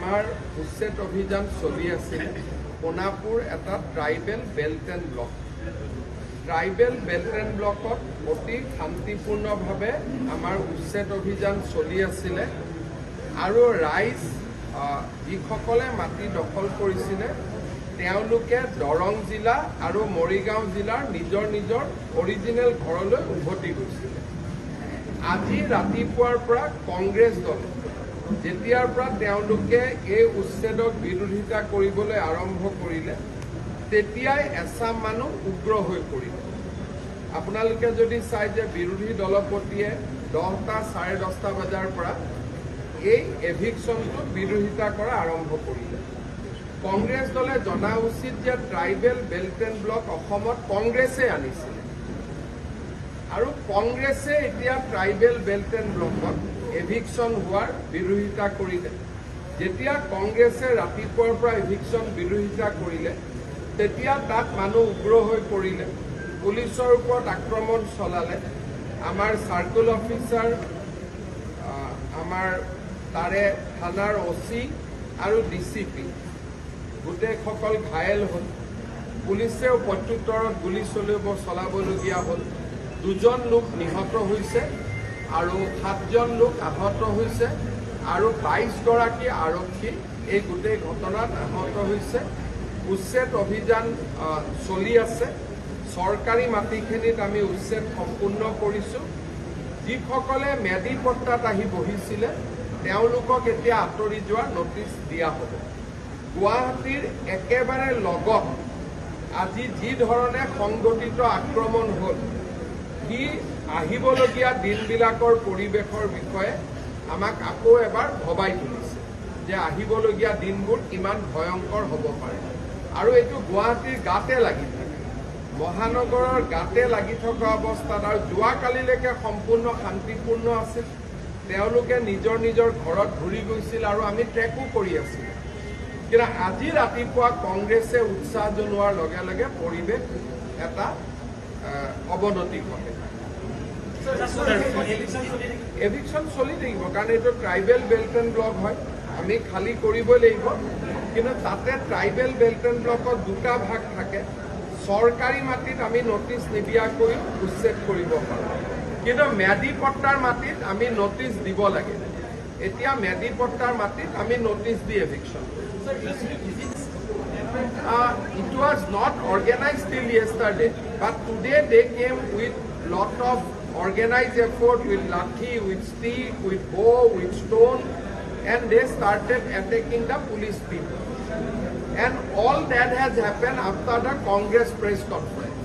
আমাৰ উচ্ছেদ অভিযান চলি আছিল। সোণাপুৰ এটা tribal belt and block. Tribal belt and ব্লকত অতি শান্তিপূৰ্ণভাৱে আমাৰ উচ্ছেদ অভিযান চলি আছিলে আৰু ৰাইজ, যিসকলে মাটি দখল কৰিছিলে, তেওঁলোকে দৰং জিলা আৰু মৰিগাঁও জিলাৰ নিজৰ নিজৰ অৰিজিনেল ঘৰলৈ উভতি গৈছিলে। আজি ৰাতিপুৱাৰ পৰা কংগ্ৰেছ দলে যেতিয়াৰ পৰা তেওঁলোকে এই উচ্ছেদক বিৰোধিতা কৰিবলৈ আৰম্ভ কৰিলে, তেতিয়াই এচাম মানুহ উগ্ৰ হৈ পৰিলে। আপোনালোকে যদি চাই যে বিৰোধী দলপতিয়ে 10টা 10:30 বজাৰ পৰা এই এভিকশ্যনটো বিৰোধিতা কৰা আৰম্ভ কৰিলে। কংগ্ৰেছ দলে জনা উচিত যে ট্ৰাইবেল বেল্ট এণ্ড ব্লক অসমত কংগ্ৰেছে আনিছিলে আৰু কংগ্ৰেছে এতিয়া ট্ৰাইবেল বেল্ট এণ্ড ব্লকত এভিকশ্যন হোৱাৰ বিৰোধিতা কৰিলে। যেতিয়া কংগ্ৰেছে ৰাতিপুৱাৰ পৰা এভিকশ্যন বিৰোধিতা কৰিলে, তেতিয়া তাত মানুহ উগ্ৰ হৈ পৰিলে, পুলিচৰ ওপৰত আক্ৰমণ চলালে। আমাৰ চাৰ্কল অফিচাৰ, আমাৰ তাৰে থানাৰ অ' চি আৰু ডি চি পি গোটেইসকল ঘায়েল হ'ল। পুলিচেও প্ৰত্যুত্তৰত গুলী চলাবলগীয়া হ'ল। দুজন লোক নিহত হৈছে আৰু সাতজন লোক আহত হৈছে আৰু 22গৰাকী আৰক্ষী এই গোটেই ঘটনাত আহত হৈছে। উচ্ছেদ অভিযান চলি আছে। চৰকাৰী মাটিখিনিত আমি উচ্ছেদ সম্পূৰ্ণ কৰিছোঁ। যিসকলে ম্যাদী পট্টাত আহি বহিছিলে, তেওঁলোকক এতিয়া আঁতৰি যোৱাৰ নটিচ দিয়া হ'ব। গুৱাহাটীৰ একেবাৰে লগত আজি যি ধৰণে সংগঠিত আক্ৰমণ হ'ল, সি আহিবলগীয়া দিনবিলাকৰ পৰিৱেশৰ বিষয়ে আমাক আকৌ এবাৰ ভবাই তুলিছে যে আহিবলগীয়া দিনবোৰ কিমান ভয়ংকৰ হ'ব পাৰে। আৰু এইটো গুৱাহাটীৰ গাতে লাগি থাকে, মহানগৰৰ গাতে লাগি থকা অৱস্থাত আৰু যোৱাকালিলৈকে সম্পূৰ্ণ শান্তিপূৰ্ণ আছিল। তেওঁলোকে নিজৰ নিজৰ ঘৰত ঘূৰি গৈছিল আৰু আমি ট্ৰেকো কৰি আছিলোঁ। কিন্তু আজি ৰাতিপুৱা কংগ্ৰেছে উৎসাহ জনোৱাৰ লগে লগে পৰিৱেশ এটা অৱনতি ঘটে। এভিকশ্যন চলি থাকিব, কাৰণ এইটো ট্ৰাইবেল বেল্ট এণ্ড ব্লক হয়, আমি খালী কৰিবই লাগিব। কিন্তু তাতে ট্ৰাইবেল বেল্ট এণ্ড ব্লকত দুটা ভাগ থাকে। চৰকাৰী মাটিত আমি নটিচ নিদিয়াকৈও উচ্ছেদ কৰিব পাৰোঁ, কিন্তু ম্যাদী পট্টাৰ মাটিত আমি নটিচ দিব লাগে। এতিয়া ম্যাদী পট্টাৰ মাটিত আমি নটিচ দি এভিকশ্যন কৰিম। It was not organized till yesterday, but today they came with lot of organized effort, with lathi, with stick, with bow, with stone, and they started attacking the police people. And all that has happened after the Congress press conference.